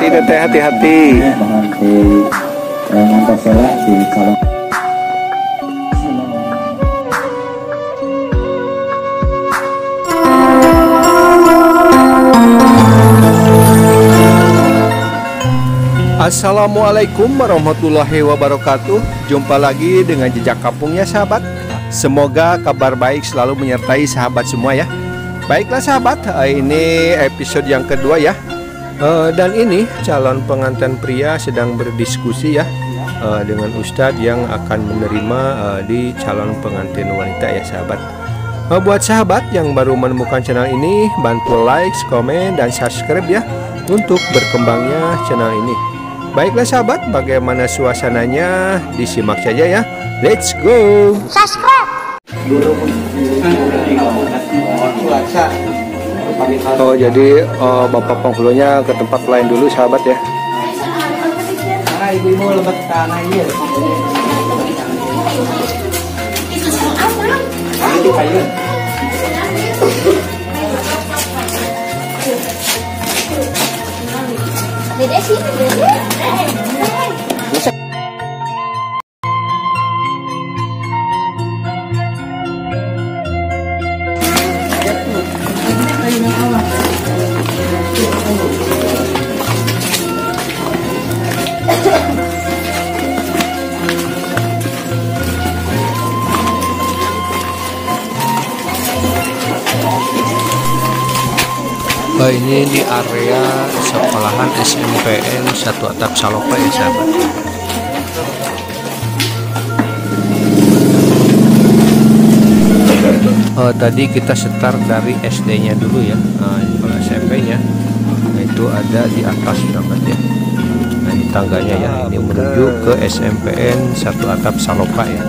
Hati-hati teteh, hati-hati. Assalamualaikum warahmatullahi wabarakatuh. Jumpa lagi dengan Jejak Kampungnya sahabat. Semoga kabar baik selalu menyertai sahabat semua ya. Baiklah sahabat, ini episode yang kedua ya. Dan ini calon pengantin pria sedang berdiskusi ya dengan ustadz yang akan menerima di calon pengantin wanita ya sahabat. Buat sahabat yang baru menemukan channel ini, bantu like, komen, dan subscribe ya untuk berkembangnya channel ini. Baiklah sahabat, bagaimana suasananya? Disimak saja ya. Let's go. Subscribe. Oh, jadi bapak penghulunya ke tempat lain dulu sahabat ya. Ini di area sekolahan SMPN 1 Atap Salopa ya sahabat. Tadi kita start dari SD-nya dulu ya. Kalau SMP-nya itu ada di atas sahabat ya. Nah, ini tangganya ya, ini menuju ke SMPN 1 Atap Salopa ya.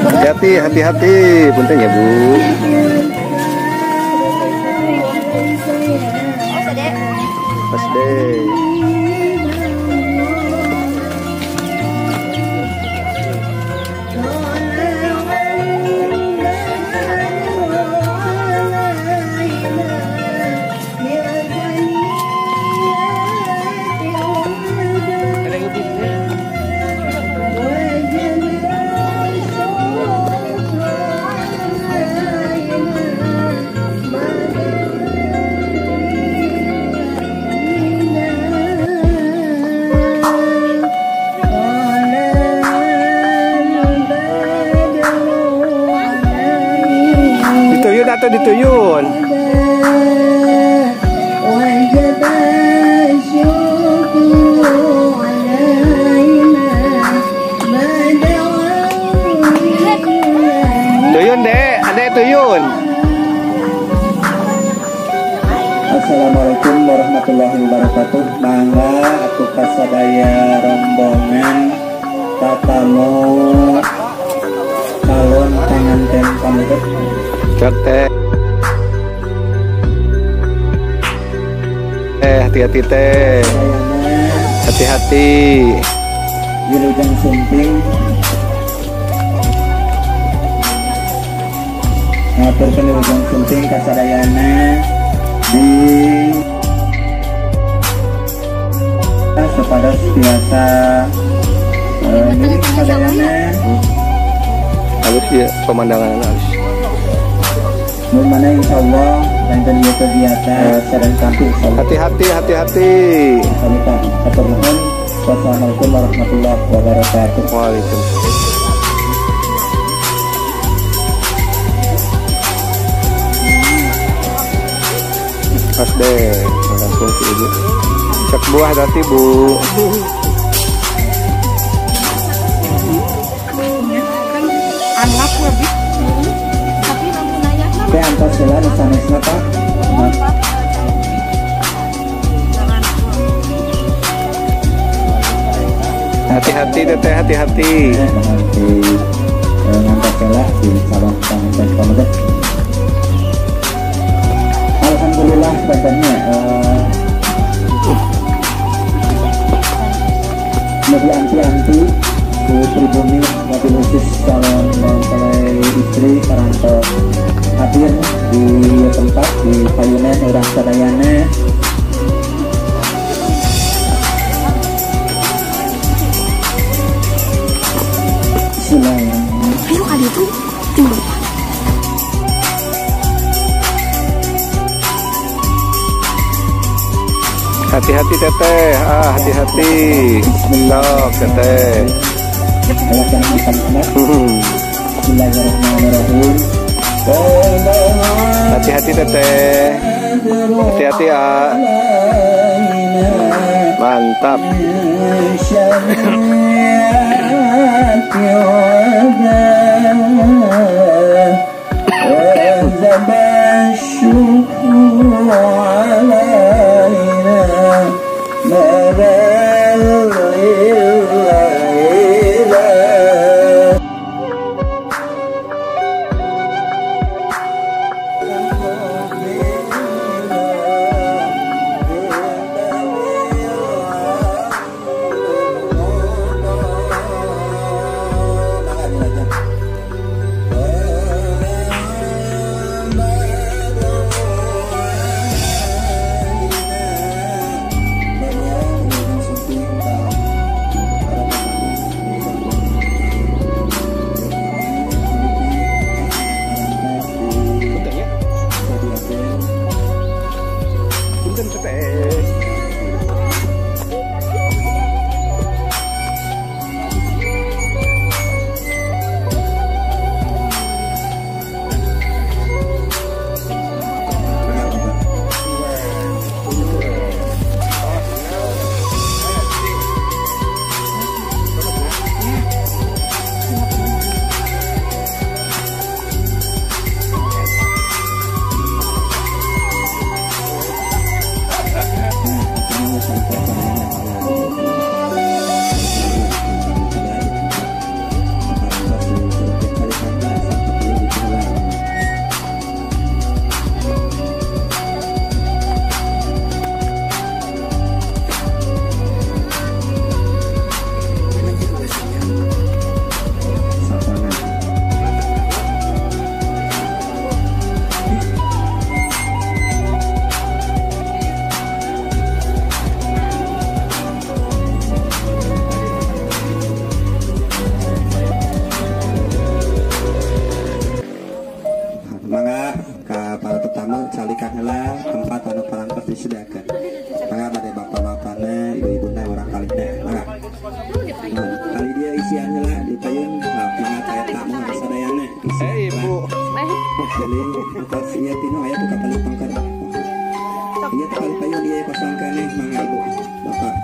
Hati-hati, hati-hati, punten ya Bu. Pas deh. Dituyun atau dituyun? Tuyun deh, adek tuyun. Assalamualaikum warahmatullahi wabarakatuh. Mangga atuh kasadaya rombongan tatamu calon pengantin pamungkas. Teh, hati-hati teh, hati-hati. Wilujeng sumping, ngaturkeun wilujeng sumping kasadayana di supados biasa ngiring kasadayana. Halus ya pemandangan halus. Mana insya Allah dan kegiatan sareng tampil. Hati-hati, hati-hati. Wassalamualaikum warahmatullahi wabarakatuh. Waalaikumsalam. Pas deh, langsung ke ibu. Cek buah nanti bu. Anak lebih. Antos heula nu sanesna Pak. Hati-hati teteh, hati-hati. heula di calon panganten pameget. Alhamdulillah badannya lebih anti-anti di pribumi mobil khusus calon mempelai istri parantos hadir di tempat di payunan urang sadayana. Ayo kali itu tinggal. Hati-hati teteh, hati-hati. Bismillah teteh. Bismillahirrahmanirrahim. Hati-hati teteh. Hati-hati ya. Mantap. Tempat anu parantos disediakan. Mangga bade bapak-bapana, ibu-ibuna urang kalihna. Mangga. Kali dia isiannya lah di payun, mangga kaya tamu sadayana. Ibu. Jadi atos ieu tinu aya tuh kapali pangker. Ieu teh kali payun ieu kosong keneh mangga ibu, bapak.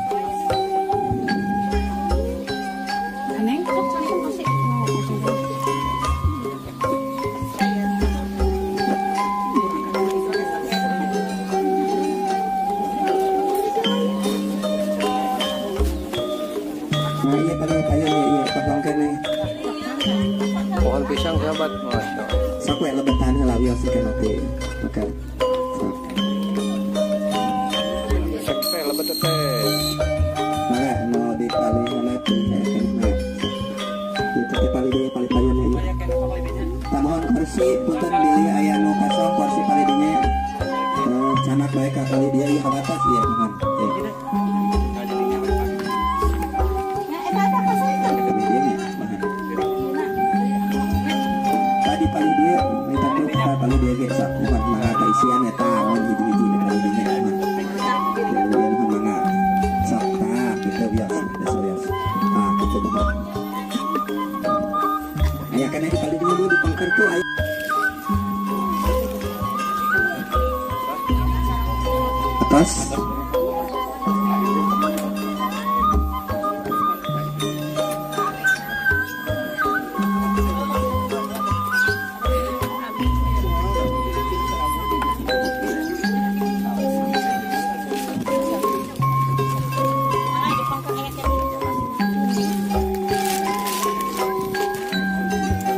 Pohon pisang sahabat, masya Allah. Sok we lebetan heula wios mati. Oke. Sok. Sok teh lebet teh. Mangga nu di pali heula teh mangga. Itu teh pali deui pali payun ieu. Tamohon kursi punten bilih aya nu kosong kursi pali dinya. Canak bae ka pali dieu ieu kabatas ieu mohon. Ieu. Isian eta naon hiji-hiji kali dinya mah. Kemudian mangga sok tah kitu bios, bios. Tah kitu mah. Aya kana di pali dinya di pangker tuh aya. Atas.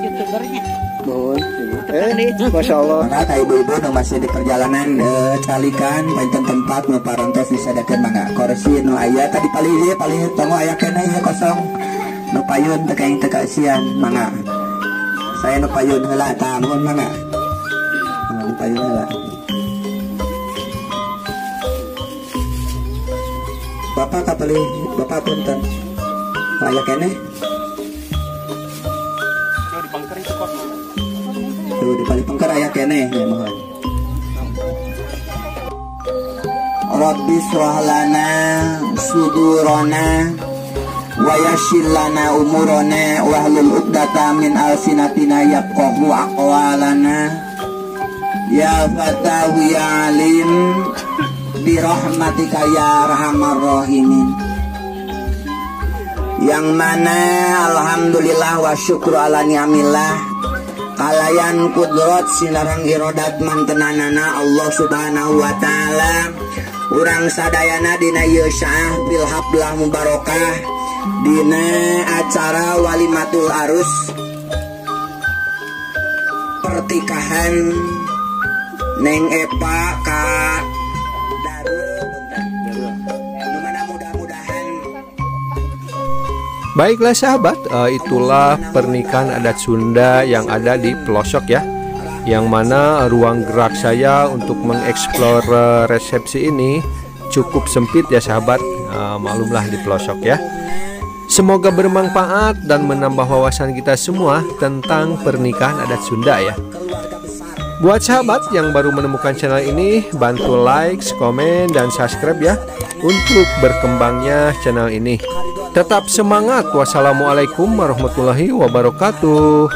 Youtubernya. Masya Allah. Mangga ka ibu-ibu nu masih di perjalanan calikan panten tempat nu parantos disadiakeun mangga. Kursi nu aya tadi palih ieu palih tonggo aya keneh ieu kosong. Nu payun teu kaing teu kaeusian mangga. Saya nu payun heula tah nuhun mangga. Nu payun heula. Bapak kapalih, bapak punten. Aya keneh. Tuh di paling pengker aya keneh ya mohon. Rabbi shrah lana sudurana wa yassir lana umurana wahlul 'uqdatam min alsinatina yafqahu aqwalana. Ya Fatahu ya Alim bi rahmatika ya arhamar rahimin. Yang mana alhamdulillah wa syukru ala ni'amillah kalayan kudrot sinarang irodat mantenanana Allah subhanahu wa ta'ala. Urang sadayana dina ieu saah bil hablah mubarokah dina acara walimatul arus pertikahan Neng Epa ka Darul. Mudah-mudahan. Baiklah sahabat, itulah pernikahan adat Sunda yang ada di pelosok ya. Yang mana ruang gerak saya untuk mengeksplor resepsi ini cukup sempit ya sahabat, maklumlah di pelosok ya. Semoga bermanfaat dan menambah wawasan kita semua tentang pernikahan adat Sunda ya. Buat sahabat yang baru menemukan channel ini, bantu like, komen, dan subscribe ya untuk berkembangnya channel ini. Tetap semangat. Wassalamualaikum warahmatullahi wabarakatuh.